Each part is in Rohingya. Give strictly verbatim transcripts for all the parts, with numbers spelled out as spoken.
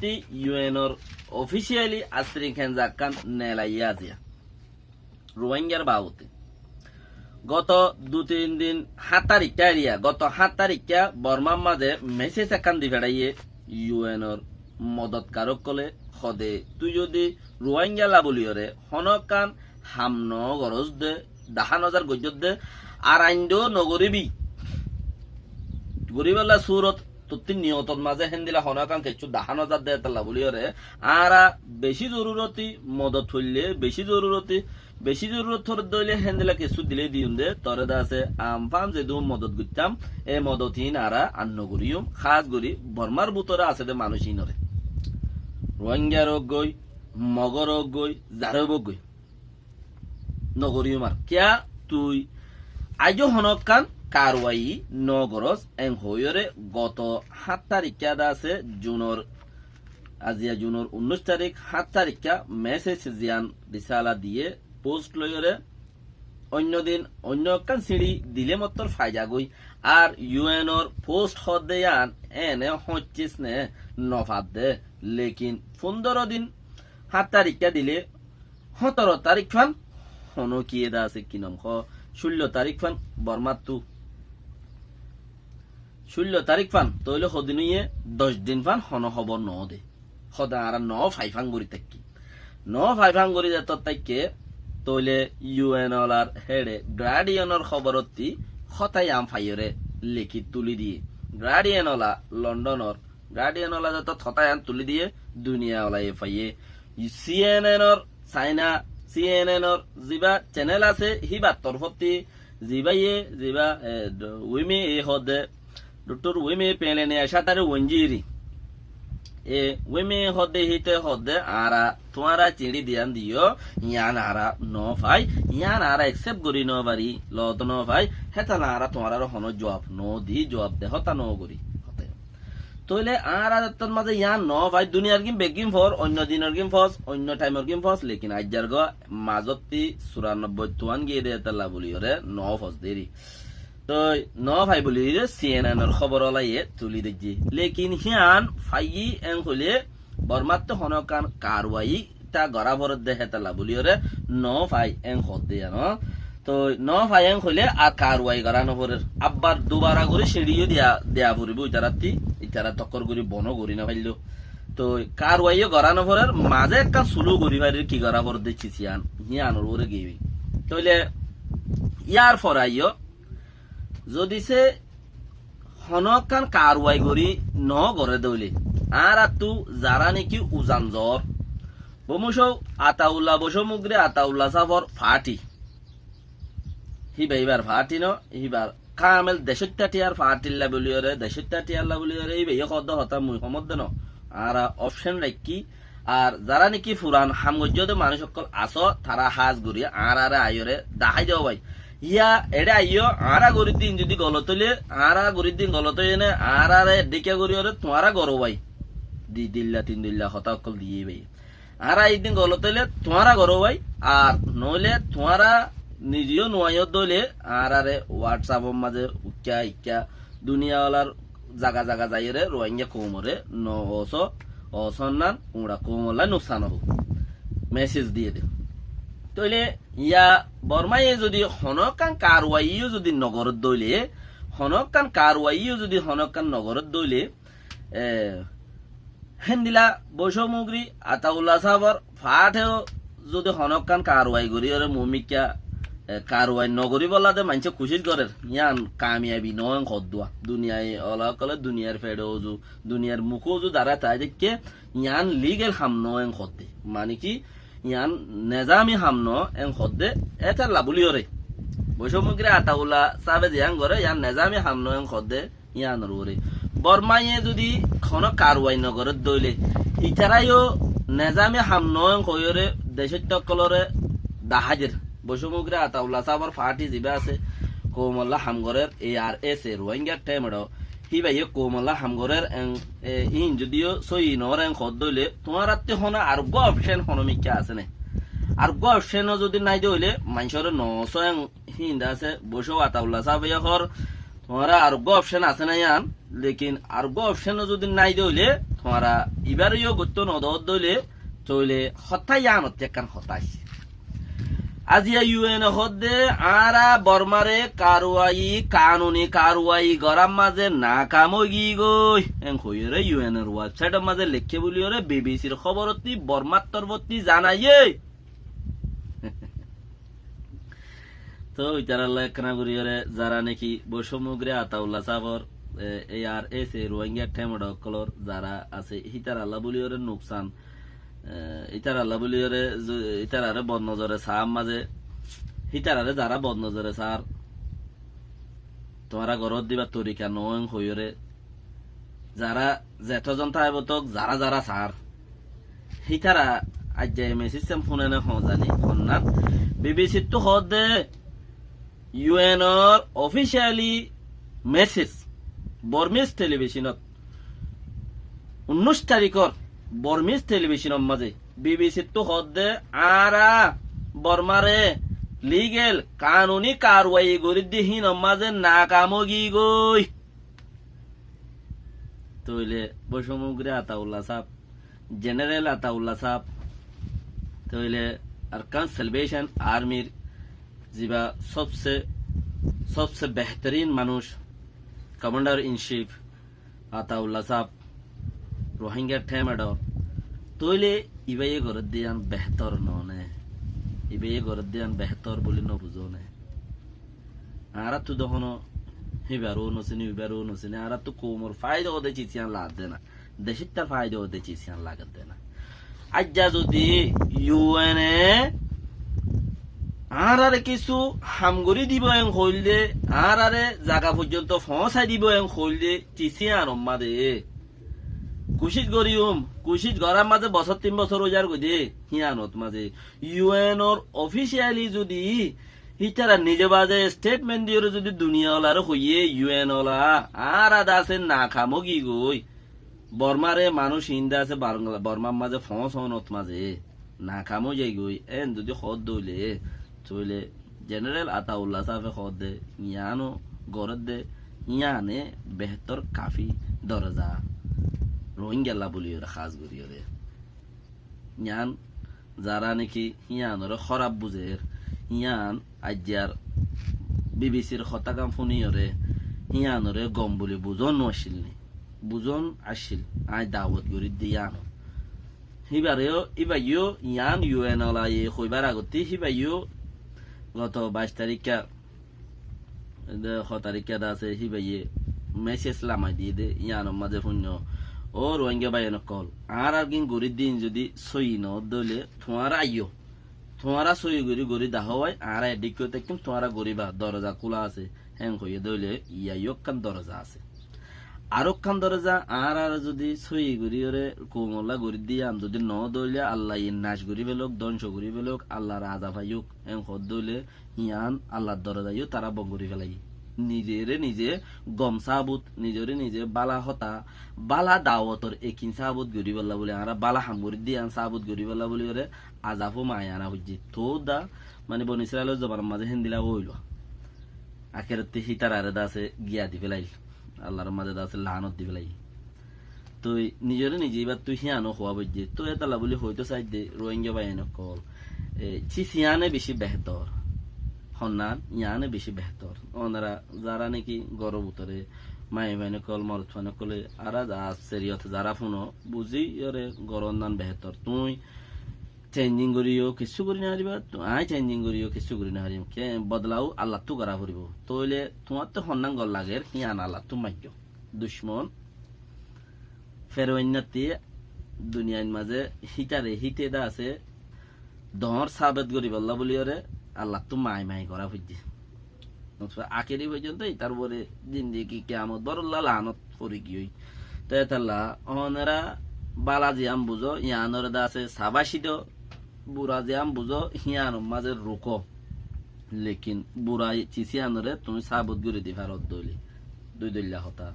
Fottí U N or officially astriken zakkán neelaiyé aziya. Ruáingar baabute. Goto dui tin din, háñt tarikká eriya, goto háñt tarikká Bormár mazé message ekkán di feçáiye U N or modotkarok ókkole, hode tui zodi Ruáinga lá buliyóre honókkán ham nogoros de, dahá nozar goijjós de, ar aindó nogoríbi. Goríbolla surot tottí niyotor mazé héndilla honókkán kessú dahá nozar de, hétolla buliyóre añára bicí zoruroti modot hoilé, bicí zoruroti, bicí zorurot horedde óile héndilla kessú dilé diyum de, toré de asé am fam zedún modot goittám, e modot hín añára ar nogoríyum, hás gorí Bormár bútore asé de manúic hínore. Ruáingar ók goi, Mogor ók goi, zaré ók goi. Nogoríyum ar. Kiyá tui aijjó honókkán karwai nogoros, en hoóiyoré goto háñt tarikká de asé Junor, aziya Junor unnúic tarik, háñt tarikká message ziyán risala diyé, post loiyóre, oinno din oinno ekkán siñçi dilé mottor faida goi. Ar U N or post hoódde yían ene hoñccis ne nofadde, lekin fundoro din háñt tarikká dilé hótoro tarik fán honó kiyé de asé, ki nom hoó, cúllo tarik fán Bormáttu. Cúllo tarik fán, tóile hodin óiye doc din fán honó hóbor noó de. Hode añára noó faifán gorí táikki. Noó faifán gorí zetót táikke, tóile U N olar héçe Guardian or hóborottí hotá yían faiyóre leki tulí diyé. Guardian ola London or Guardian ola zetót hotá yían tulí diyé, duniya olaye faiyé. C N N or, Saina C N N or zibá channel asé, híbar torfótti zibáye, zibá, e, d-, Wime e hoódde, Doktor Wime Pelene Acatáre Wenjiri. E Wime hoódde híte hoódde, añára tuáñra siñçi diyán diyó, yían añára noó fai, yían añára accept gorí noó fari, loot noó fai, hétolla añára tuáñrare honó juab noó di, juab de hotá noó gorí. Hotá. Tóile añára zettót mazé yían noó fai, duniyar gín beggín foór, oinno dinor gín foós, oinno thaimor gín foós, lekin aijjar gó mazótti suranobboi tuán giyé de hétolla buliyóre noó foós deri. Toi noó fai buliyóre C N N or hóbor olaye tulí deijjé. Lekin hían faiyí en hoilé Bormáttu honókkán karwai ta gorá foredde hétolla buliyóre noó fai en hoódde yían. Toi noó fai en hoilé ar karwai gorá noforér. Abbar dubara gorí siñçi yó diya, diya foribó itarátti, itará tokkór gorí bono gorí nofailló. Toi karwai yó gorá noforér, mazé ekkán sulú gorí farir ki gorá foredde cis yían, híanor uore giyói. Tóile yárfore aiyó, zodi se honókkán karwai gorí noó goré dóile, añáráttu zará néki uzan zoór, bómucou Ataulla, bocómugri Ataulla sáfor faáthi. Híba híbar faáthi noó, híbar kamel decóitta thiyar faáthilla buliyóre, decóitta thiyalla buliyóre, híba yó hoódde hotá mui homódde noó. Añára option raikkí, ar zará néki furan ham goijjó de manúic ókkol asó, tará hás gorí añáráre aiyóre dahái do bái. Yá, eçé aiyó, añára goríddin zodi golot óile, añára goríddin golot óiyene, añáráre edde kiyá goríyore tuáñra goró bái. Di dilla, tin dilla hotá ókkol diyé bái. Añára eddin golot óile tuáñra goró bái, ar noóile tuáñra nize yó nuaiyó dóile añáráre WhatsApp or mazé uikká ikká duniya olar zaga zaga zaiyóre Ruáinga koumoré no osó, osónnan uñça koumolla nuksan óibo. Message diyé de. Tóile yá Bormáye zodi honókkán karwai yó zodi nogoré dóile, honókkán karwai yó zodi honókkán nogoré dóile, e, héndilla bocómugri Ataulla sáfor faátheo zodi honókkán karwai goríyore mumikká, e, karwai nogoríbolla de maincé kucíc gorér, yían kamiyabi noó en hoódduwa. Duniyai ola ókkole duniyar feçe uzu, duniyar mukó uzu zará taái deikké, yían legal ham noó en hoódde. Mani ki, yían nezami ham noó en hoódde, étalla buliyóre. Bocómugri Ataulla sáfe ziyán goré, yían nezami ham noó en hoódde, yíanor uore. Bormáye zodi honó karwai nogoré dóile, itará yó nezami ham noó en hoiyóre decóitta ókkolóre dahái der. Bocómugri Ataulla sáfor faáthi zibá asé, koumolla ham gorér, A R S A, Ruáingar themeço, híba yó koumolla ham gorér, en, e, íin zodi yó sóiyi noór en hoódde óile, tuáñrátti honó ar uggúa option honó mikká asé né? Ar uggúa option ó zodi nái de óile, maincóre no osó en híin de asé, bocóu Ataulla sáfe yó hoór, Tuáñra areggúa option asé né yían, lekin areggúa option zodi nái de óile, tuáñra ibáre yó goittó nodó de óile, tóile hotá yíanottú ekkán hotá aiccé. Aziya U N e hoódde, añára Bormáre karwai, kanuni karwai gorár mazé nakam ói giyí goi. Eén hoiyóre U N or website or mazé leikké buliyóre B B C r hóborottú Bormár torfottú zanaiyé. Tóu ítarallá ekkána goríyore zará niki boicómmo gorí Ataulla sáfor, e, A R S A Rohingya thémedha ókkolór zará asé, hítarallá buliyore nuksan, e, hítarallá buliyore zu-, hítararé bod nozore saár mazé, hítararé zará bod nozore saár, tuáñra goródde íba torika noó eén hoiyóre, zará zetózon táibo tók, zará zará saár, hítara aijja e message san fúne né hoó zani, honnán. B B C ttú hoódde U N or officially message Burmese television ot, unnúic tarikór Burmese television or mazé B B C ttú hoódde, añára Bormáre legal, kanuni karwai gorídde híinor mazé nakam ói giyí goi. Tóile boicómmo gorí Ataulla sáb, General Ataulla sáb, tóile Arakan Salvation Army r ziba sobse, sobse behterin manúic, Commander in Chief Ataulla sáb, Rohingya thémedhor, tóile ibáye gorédde yían behtor noó né? Ibáye gorédde yían behtor buli nobuzó né? Añáráttu de honó híbaró nosiní, uibáró nosiní, añáráttu koumor faida ódde cis yían lagadde na, decíttar faida ódde cis yían lagadde na. Aijja zodi U N e añáráre kissú ham gorí dibou eén hoilde, añáráre zaga foijjonto foóñsai dibou eén hoilde, cis yíanor mazé kucíc goríyum, kucíc gorár mazé bosór tin bosór ói zargoi de, híanot mazé U N or officially zodi hítara nize baze statement diyóre zodi duniya olaré hoiyé, U N ola, añára de asé nakam ói giyí goi. Bormáre manúic iín de asé Bar-, Bormár mazé foóñsonot mazé nakam ói zai goi, eén zodi hoódde óile, tóile General Ataulla sáfe hoódde, yíano gorédde, yíane behtor kafi doroza. Rohingyalla buliyóre hás goríyore. Yían zará niki híanoré hóraf buzer, yían aijjar B B C r hotágan fúniyore, híanoré gom buli buzón no accíl né? Buzón accíl, aññí dawot gorídde yíano. Híbareyó, íbayó yían U N olaye hoibár agottí híbayó goto baic tarikka de, ho tarikka de asé, híbaye message lamai diyé de, yíanor mazé fúinno, ó Rohingya báiyain ókkol, añárar gín gorídde iín zodi sóiyi noódde óile, tuáñra aiyó, tuáñra sóiyi gorí gorí dahó bái, añára eddíkka táikkam, tuáñra goríba, doroza kúla asé, héen hoiyé de óile, yíaiyó ekkán doroza asé. Aró ekkán doroza, añáráre zodi sóiyi goríyore koumolla gorídde yían zodi noódde óile, Allaye nac gorí felók, dónco gorí felók, Allar azab aiyók, héen hoódde óile, yían Allar dorozayó tará bon gorí felaiyé. Nizeré nize gom sábut, nizeré nize bála hotá, bála dawotor ekin sábut goríbolla buli, añára bála ham gorídde yían sábut goríbolla buliyóre azafó maiyana foijjé. Tóu da, mani Boni Israilor zobanar mazé héndilla óilo. Akérottí hítararé de asé giya di felaiyé. Allar mazé de asé laánot di felaiyé. Toi nizoré nize íbattú híano hoóa foijjé. Toi étalla buli hoitó saidde Rohingya báiyain ókkol, e, cis yíane bicí behtor. Honnán yíane bicí behtor. Onora zará niki góror bútore maiyafuain ókkol, morotfuain ókkole, añára za seriyot zará fúno, buzíyore gorón nan behtor. Tuñí chenging goríyo kessú gorí nofaribá, tu-, aññí chenging goríyo kessú gorí nofarim. Ke, bodolaó Allattú gorá foribó. Tóile tuáñttú honnán gor lager, hían Allattú maiggó. Ducmon feroinnattí duniyair mazé hítare híte de asé, doóñr sábet goríbolla buliyóre Allattú mai mai gorá foijjé. Notfa akéri foijjonto ítar uore zindigi kiyamot borolla laanot fori giyói. Te étalla onora bála ziyán buzó, yíanoré de asé sabáci do, bura ziyán buzó, híanor mazé rukó. Lekin bura cis yíanoré tuñí sábut gorí di farodde óile. Dui doilla hotá.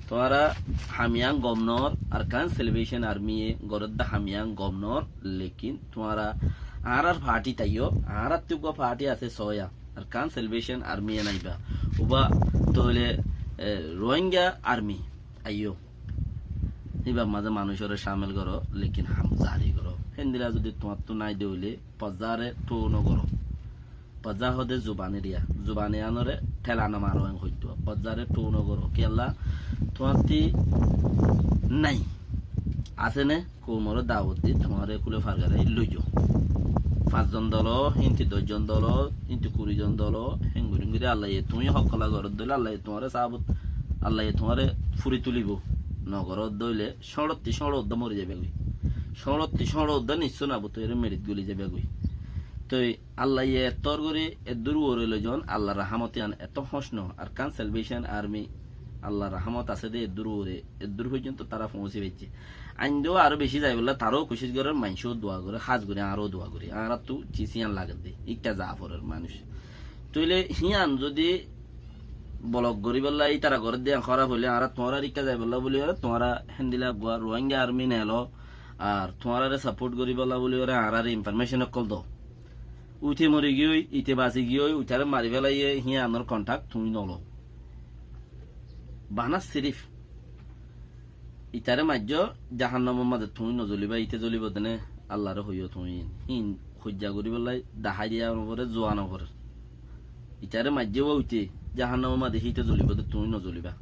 Tuáñra ham yían gom noór, Arakan Salvation Army ye gorédde ham yían gom noór, lekin tuáñra añárar party taiyó, añárattú uggúa party asé sóiya, Arakan Salvation Army ye naiba. Uba tóile e, Rohingya army aiyó. Híbar mazé manúicoré cámil goró, lekin ham zari goró. Héndilla zodi tuáñttu nái de óile, fozzare thou no goró. Fozza hoó de zuban eriya. Zuban iánoré thela no maro en hoitó. Fozzare thou no goró. Kiyólla tuáñtti nái. Asé né? Koumoré dawot di tuáñre kúle fargarai loizo. Fañs zon dolo, hínti doc zon dolo, hínti kuri zon dolo, héngorí héngorí Allaye tuñí hókkola goródde óile Allaye tuáñre sabut, Allaye tuáñre furi tulibóu. No goródde óile cóñçotti cóñço uddá mori zaibagói. Cóñçotti cóñço uddá nissú nabut óiyore meçit guli zaibagói. Toi Allaye ettór gorí eddúr uore loizon, Allar rahámot ián ettó hóñc no. Arkan Salvation Army, Allar rahámot asé dé eddúr uore, eddúr foijjonto tará foóñsi faijjé. Aindó aró bicí zaibolla taró kucíc gorér, maincóu dua goré, hás gorí añáráu dua gorí. Añáráttu cis ián lagedde, íkka za forer manúic. Tóile hían zodi bolok goríbolla ítara gorédde ián hóraf óile añára tuáñrar íkka zaibolla buli goré, tuáñra héndilla eggúa Rohingya Army nelo, ar tuáñrare sapót goríbolla buli goré añárare information ókkol do. Uite mori giyói, ite basi giyói, uitaré mari félaiye, híanor konthak tuñí nolo. Bana sirif. Itare maijjó, jahannamor maze tuñí nozolibá, ite zolibó dene Allaré hoiyó tuñí. Hín hoijja goríbolla dahái diya no foré, zuwa no foré. Itare maijjé uwa uite, jahannamor maze híte zolibó de tuñí nozolibá.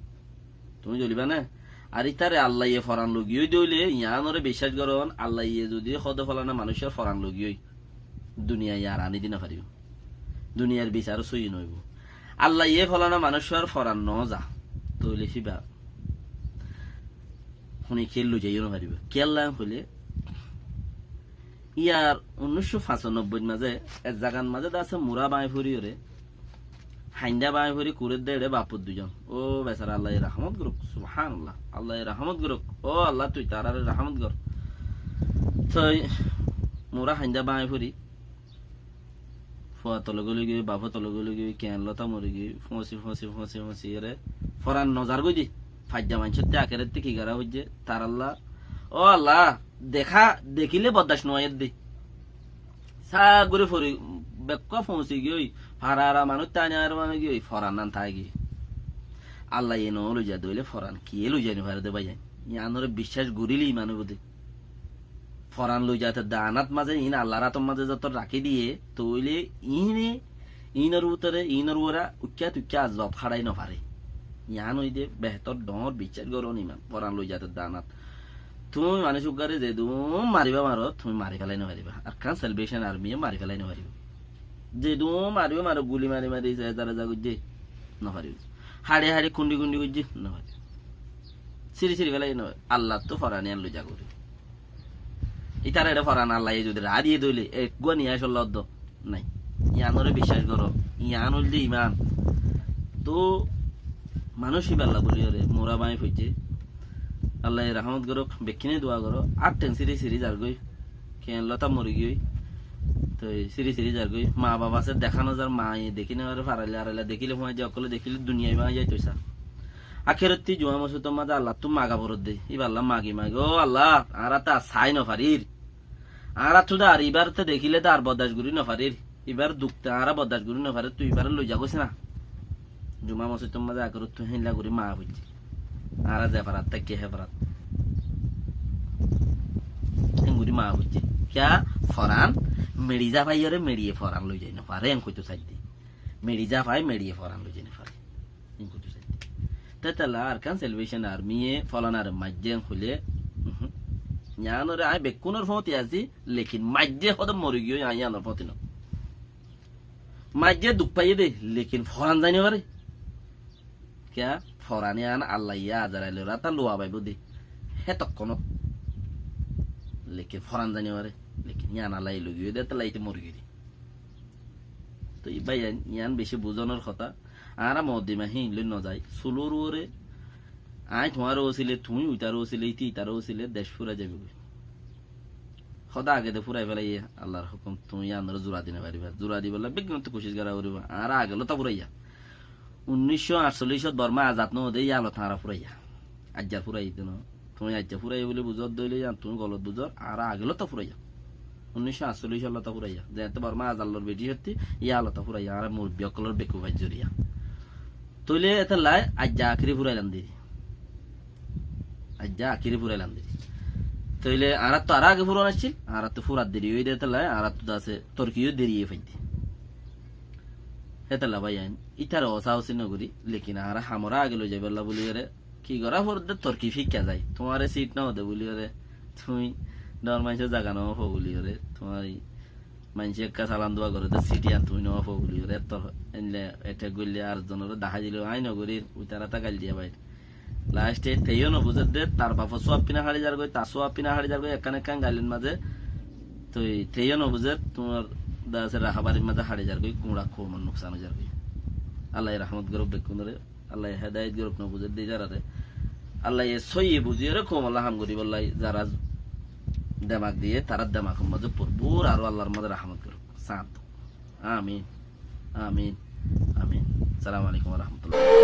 Tuñí zolibá né? Ar itare Allaye foran logiyói de óile, iánoré biccác goron, Allaye zodi hode folana manúicor foran logiyói, duniyai ar aní di no faribó. Duniyar bisar sóiyi no óibo. Allaye folana manúicor foran no za, tóile híba hone kiyé loizaiyó no faribó. Kiyólla hoilé, iyar unnícco fañsanobboi maze ek zagan maze de asé mura bañi foriyóre, hainda bañi fori kuredde eçé bafot duizon. Ó besara, Allaye rahámot goruk, subhánallah. Allaye rahámot goruk. Ó Allah, tui tarare rahámot gor. Toi mura hainda bañi fori fua tole goli giyói, bafe tole goli giyói, keén lota mori giyói, fuñsi, fuñsi, fuñsi, fuñsi ere foran no zar goi de. Faijja maincótte akerotte ki gorá foijje, taralla, ó Allah, deká, dekíle boddac no óiye de. Sá gori fori, bekkúa fuñsi giyói, fara ara manúic tani ar mani giyói, foran nan tái giyói. Allaye no loiza de óile foran kiyé loizai no fare de báiyain. Iánoré biccác goríle iman óibo de. Foran loizate danat maze, iín Allar átor maze zoto rakí diye, tóile iíne, iínor bútore, iínor uore uikká tuikká azob háçai no fare. Ián óilde behétor dhoóñr biccác goron iman, foran loizate danat. Tuñí manúic uggwáre zedún maribá maro, tuñí mari félai no faribá. Arkan Salvation Army ye mari félai no faribá. Zedún maribá maro, guli mari mari, eza eza goijjé, no faribá. Háçi háçi kundi kundi goijjé, no faribá. Siri siri félai no, Allattú foran ián loiza gorí. Itar eçé foran Allaye zodi raá diye de óile, eggúa niyacolla uddó nai. Iánoré biccác goró, ián óilde iman. Tóu manúic ibálla buli goré, mura bañi foijjé. Allaye rahámot goruk, bekkúne dua goró, ar théng siri siri zargói. Keén lota mori giyói. Toi siri siri zargói. Ma baf asé, deká no zar, maye dekí no fare, farailla arailla dekíle, fuañijja ókkole dekíle, duniyai bañi zaito sa. Akerotti juma mosótor maze Allattú maga foredde. Ibálla magi magi, ó Allah, añára te ar sai no farir. Añárattú de ar ibáre te dekíle de ar boddac gorí no farir. Ibár duk te añára boddac gorí no farir, tui ibáre loiza gois na. Juma mosótor maze akerottú héinla gorí maga foijjé. Añára ze farat táki hé farat. Héngorí maga foijjé. Kiyá? Foran meçi zafaiyoré meçiye foran loizai no fare, en hoitó saidde. Meçi zafai meçiye foran loizai no fare. Ín hoitó saidde. Tetella Arkan Salvation Army ye folanare maijjé hoilé, uhum. Iánoré aññí bekkúnor fóti así, lekin maijjé hóde mori giyói, aññí iánor fóti no. Maijjé duk faiyé dé, lekin foran zai no fare. Kiyá? Foran ián Allaye Azarailor áta luwa faibó dé. Hétokkónot. Lekin foran zai no fare. Lekin ián Allaye loi giyói dé, tetella íte mori giyói dé. Toi báiyain, ián bicí buzonor hotá. Añára moddima híin loi no zai. Sulur uore aññí tuáñr osile, tuñí uitar osile, íte itar osile, dec fúrai zaibói. Hóde agede fúrai félaiye, Allar hókum, tuñí iánoré zura di no faribá. Zura dibolla beggúnottú kucíc gorá foribó. Añára age lota fúraiya. Unnícco añctollicót Bormá azad no óde, yían lota añára fúraiya. Aijjar fúrai de no. Tuñí aijja fúraiye buli buzó de óile yían tuñí golot buzór, añára age lota fúraiya. Unnícco añctollicót lota fúraiya. Zeéñtte Bormá azad lor Briticottí, yían lota fúraiya. Añára murubbi ókkolor bekkufair zoriya. Tóile étella aijja akéri furailam deri. Aijja akéri furailam deri. Tóile añáráttu aró age furan accíl, añáráttu furat deri óiye de étella añáráttu de asé torkiyó deri ói faidde. Hétella báiyain, ítare osa osi no gorí, lekin añára hamoré age loi zaibálla buli goré, ki gorá foredde torki fíkka zai. Tuáñre sit no de buli goré, tuñí dóñr maincór zaga no fo buli goré, tuáñre maincé ekká salam dua goré de sit iyan tuñí no fo buli goré, ettór éinle attack goille ar zonoré dahái dile añí no gorír, uitará ta gail diya báir. Last e teyó no buzér de, tar bafor suab fina haçi zargói, tar suab fina haçi zargói, ekkán ekkán gailor mazé. Toi teyó no buzér, tuáñr de asé rahábarir mazé haçi zargói, kuñça koumor nuksan ói zargói. Allaye rahmot gorouk bekkúnoré, Allaye hedayet gorouk no buzér de zararé. Allaye sóiyi buziyóre koumolla ham goríbolla zara demak diyé, tarár demakor mazé forbur aró Allar mazé rahmot gorouk. Sañt. Amin. Amin. Amin. Assalamu alaikum wa rahmatullah.